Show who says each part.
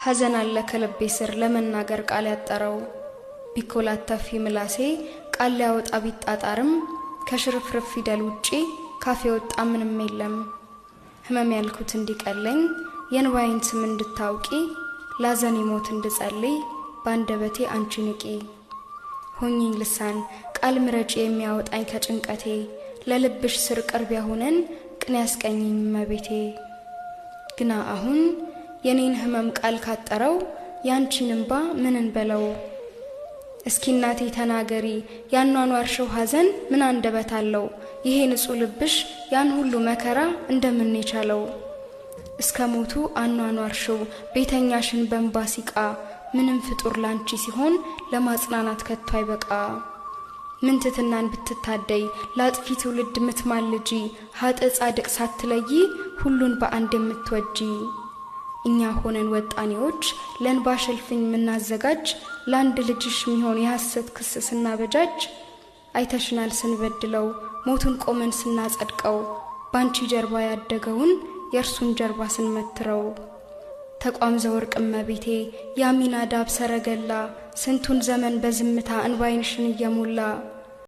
Speaker 1: ሐዘን አለ ከልቤ ስር ለመናገር ቃል ያጠረው፣ ቢኮላተፍ ምላሴ ቃል ሊያወጣ ቢጣጣርም ከሽርፍርፍ ፊደል ውጪ ካፌ ወጣ ምንም የለም። ህመም ያልኩት እንዲቀለኝ የእንባዬን ስም እንድታውቂ፣ ላዘኔ ሞት እንድጸልይ በአንደበቴ አንቺ ንቂ። ሆኚኝ ልሳን ቃል ምረጪ የሚያወጣኝ ከጭንቀቴ፣ ለልብሽ ስር ቅርብ ያሁነን ቅን ያስቀኝኝ እመቤቴ። ግና አሁን የኔን ህመም ቃል ካጠረው ያንቺን እምባ ምን እንበለው? እስኪ እናቴ ተናገሪ፣ ያኗኗርሽው ሐዘን ምን አንደበት አለው? ይሄ ንጹሕ ልብሽ ያን ሁሉ መከራ እንደምን የቻለው? እስከ ሞቱ አኗኗርሽው ቤተኛሽን በእንባ ሲቃ፣ ምንም ፍጡር ላንቺ ሲሆን ለማጽናናት ከቶ አይበቃ። ምን ትሕትናን ብትታደይ ለአጥፊ ትውልድ ምትማልጂ፣ ሀጥ ጻድቅ ሳትለይ ሁሉን በአንድ የምትወጂ፣ እኛ ሆነን ወጣኔዎች ለእንባሽ እልፍኝ የምናዘጋጅ፣ ለአንድ ልጅሽ የሚሆን የሐሰት ክስ ስናበጃጅ፣ አይተሽናል ስንበድለው ሞቱን ቆመን ስናጸድቀው፣ ባንቺ ጀርባ ያደገውን የእርሱን ጀርባ ስንመትረው። ተቋም ዘወርቅ እመቤቴ የአሚናዳብ ሰረገላ፣ ስንቱን ዘመን በዝምታ እንባይንሽን እየሞላ